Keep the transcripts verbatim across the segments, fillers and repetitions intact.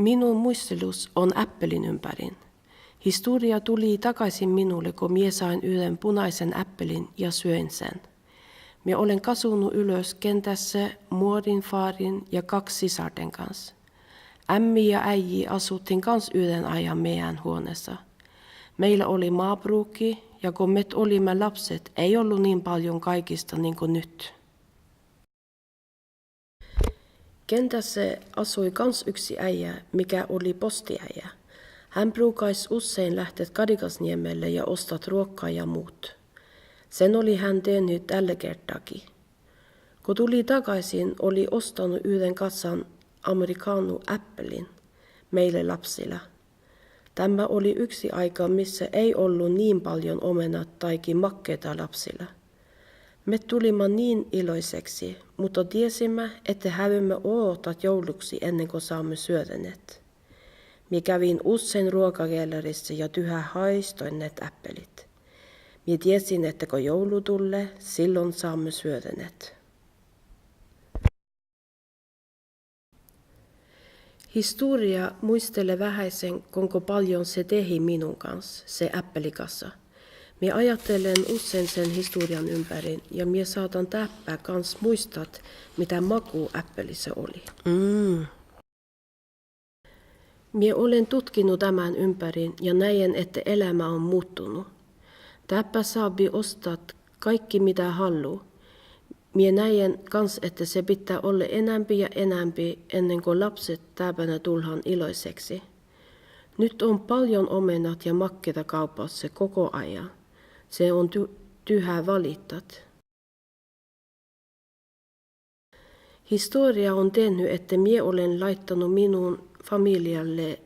Minun muistelus on äppelin ympäril. Historja tulii takaisin minulle, go mie sain yhden punaisen äppelin ja syoin sen. Mie olen kasunu ylös kentässe muorin, faarin ja gaks sisarten gans. Ämmi ja äiji asuttiin gans yhden ajan meän huoneessa. Meilä oli maabruukki, ja go met olimme lapset, ei ollu niin paljon gaigista niin go nyt. Kentässe asui gans yksi äijä, mikä oli postiäijä. Hän bruukais ussein lähtet Garigasniemelle ja ostat ruokkaa ja muut. Sen oli hän tehny dälle gerdagi. Go tulii takaisin, oli ostanu yhden kassan amerikanu äppelin meille lapsille. Tämä oli yksi aika, missä ei ollu niin paljon omenat taikki makketa lapsille. Me tulimme niin iloiseksi, mutta tiesimme, ette hävymme odotat jouluksi ennen go saamme syötänet. Mie kävin ussein ruokakellariss ja tyhä haistoin net äppelit. Mie tiesin, ette go joulu tulle, sillon saamme syötänet. Historja muistele vähäsen, gonko paljon se dehi minun gans, se äppelikassa. Mie ajattelen ussein sen historjan ympäril ja mie saatan dähpää gans muistat, mitä maku äppelise oli. Mm. Mie olen tutkinu dämän ympäril ja näjen, ette elämä on muuttunu. Dähpä saabi ostat gaikki, mitä hallu. Mie näjen gans, ette se pittää olle enämpi ja enämpi ennen go lapset dääbänä tulhan iloiseksi. Nyt on paljon omenat ja makketa kaupasse gogo ajan. Se on ty-, tyhä valitat. Historja on tehny, ette mie olen laittanu minun familijalle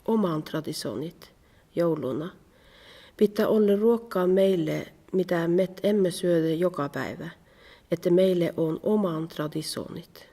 oman tradisonit jouluna. Pittää olle ruokkaa meille, mitä met emme syödä joga päivä, ette meille on oman tradisonit.